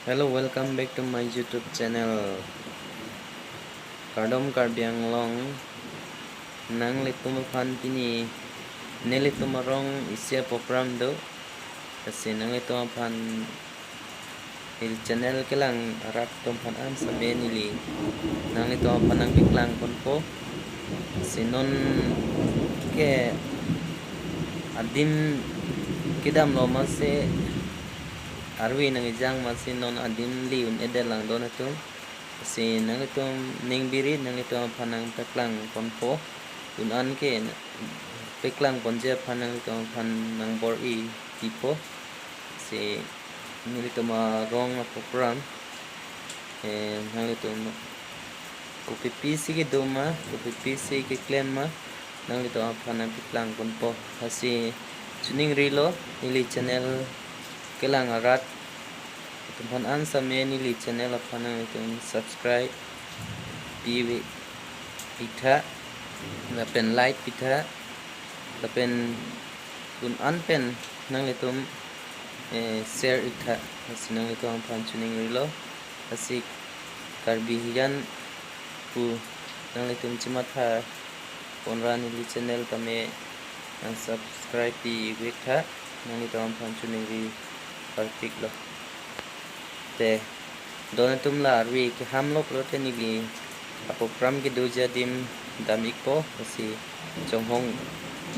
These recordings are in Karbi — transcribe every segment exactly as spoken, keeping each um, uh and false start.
Hello, welcome back to my YouTube channel. Kardom Karbi Anglong. Nanglitum aphan pini, nelitum arong isi a-program do. Lasi nanglitum aphan neli channel kelang arat atum aphan an same neli nanglitum aphan nangpeklang ponpo. Lasi non ke adim kedamlo amatsi arve nangkejang amatsi non adim le un-edet lang don atum. Lasi nanglitum ning biri nanglitum aphan nangpeklang ponpo. Un-an ke peklang ponji aphan nanglitum aphan nangbor-i pipo. Lasi nelitum arong a-program, eh, nanglitum kopi pisi kedo ma, kopi pisi keklem ma, nanglitum aphan nangpeklang ponpo. Lasi choningrilo, neli channel kelang arat atum aphan an same neli channel aphan nanglitum subscribe pi-iktha, lapen like pitha, lapen un-an pen nanglitum, eh, share iktha. Lasi nanglitum aphan choningrilo. Lasi Karbi Hijan pu nanglitum chematha ponra neli channel tame nang subscribe pi-iktha, nanglitum aphan choningri parpiklo. Te don atum la arve keham lo pulote neli a-program kedoji adim dam-ikpo, lasi chonghong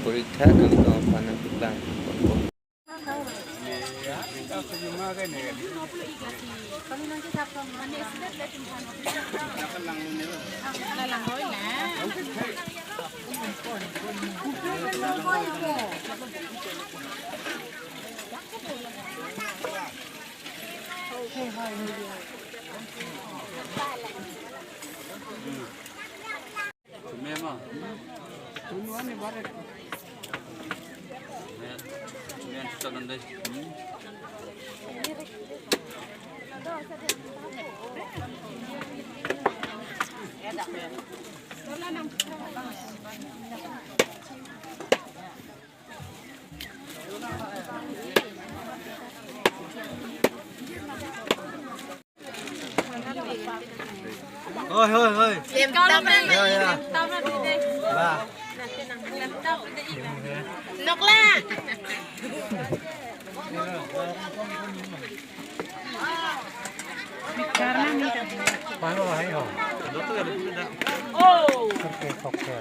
bor-iktha, nanglitum aphan nangpeklang ponpo. Hoi, hoi, hoi. Ya, ya. Ba. Nokla. Paano hai ho? Okay, okay.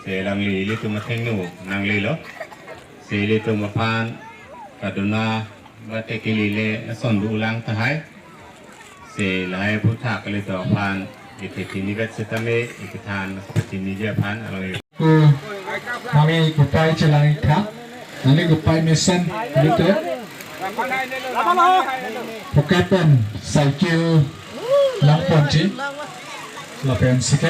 Si alangli ilitum athengno nanglelo. Si ilitum aphan kaduna bate kelile ason do-olang tahai. Si lahai aphuthak ilitum aphan ipetinivet setame ikethan petiniji aphan alangli. Ko nangli kopai chelang-iktha, nangli kopai mesen lute. Pocket pen cycle langponji, lapen second